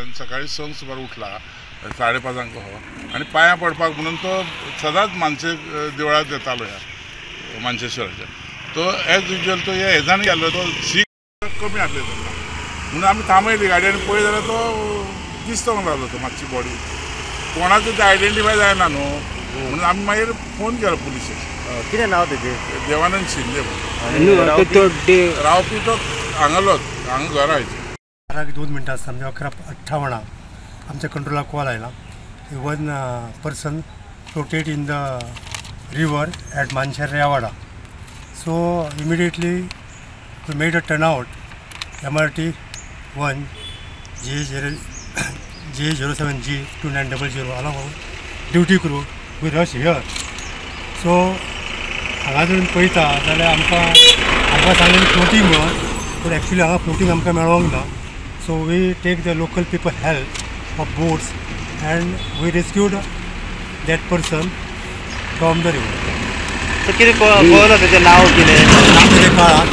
आनी सकाळी 6 सुमार उठला 5:30 कसो आनी पांयां पडपाक म्हणून तो सदांच मानशे देवळाक येतालो ह्या मानशेश्वराच्या. तो एज युजल तो ह्या हेजान गेल्लो, तो शीक कमी आसले तेन्ना म्हणून आमी थांबयली गाडी आनी पळय जाल्यार तो दिसतोंक लागलो, तो मातशी बॉडी कोणाचो ते आयडेंटिफाय जायना न्हू म्हणून आमी मागीर फोन केलो पुलिशेक. कितें नांव तेजें? देवानंद शिंदे रावपी. तो हांगालोच, हांगा घरा आयचें. 12:02 आसता म्हणजे 11:58 आमच्या कंट्रोलाक कॉल आयला. One person floated in the river at Mansher Revada. So immediately we made a turn out MRT 1 J 07 G 2900 along duty crew we rush here. So हांगा जर पळयता जाल्यार आमकां आमकां सांगलें फ्लोटींग म्हणून, पूण एक्चुली हांगा फ्लोटींग आमकां मेळोंक ना. So we take the local people help of boats and we rescued that person from the river. कितें कळ्ळो तेजें नांव कितें? नांव तेजें कळ्ळां,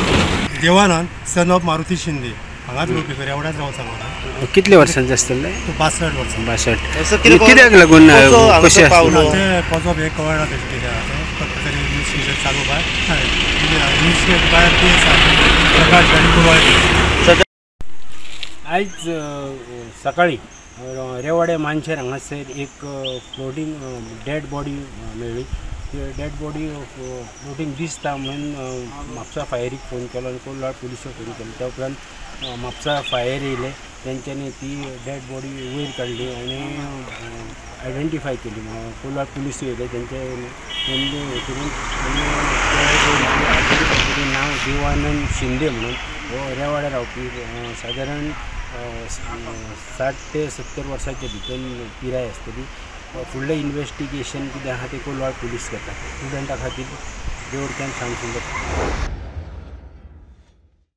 देवानंद सन ऑफ मारुती शिंदे. हांगाच रावपी, रेवडाच रावता. कितले वर्सांचे आसतले? 62 वर्सां. 62. कित्याक लागून कशें तें कोजप हें कळना तेजें कितें आसा तें. इन्व्हेस्टिगेशन चालू by initiate by PSI Prakash Gani. आयज सकाळी रेवाडे मानशेर हांगासर एक फ्लोटींग डेड बॉडी मेळ्ळी. ती डेड बॉडी फ्लोटींग दिसता म्हणून म्हापसा फायरीक फोन केलो आनी कोल्वाळ पुलिसाक फोन केलो. त्या उपरांत म्हापसा फायर येयले, तेंच्यांनी ती डेड बॉडी वयर काडली आनी आयडेंटिफाय केली. कोल्वाळ पुलीस येयले, तेंचे हें करून आयडेंटिफाय केली. नांव देवानंद शिंदे म्हणून, हो रेवाडे रावपी, सादारण 60 ते 70 वर्सांच्या भितर पिराय आसतली. फुडलें इन्वेस्टिगेशन कितें आसा तें कोल्वाळ पुलीस करता. स्टुडंटा खातीर देवळच्यान सांग सुंदर.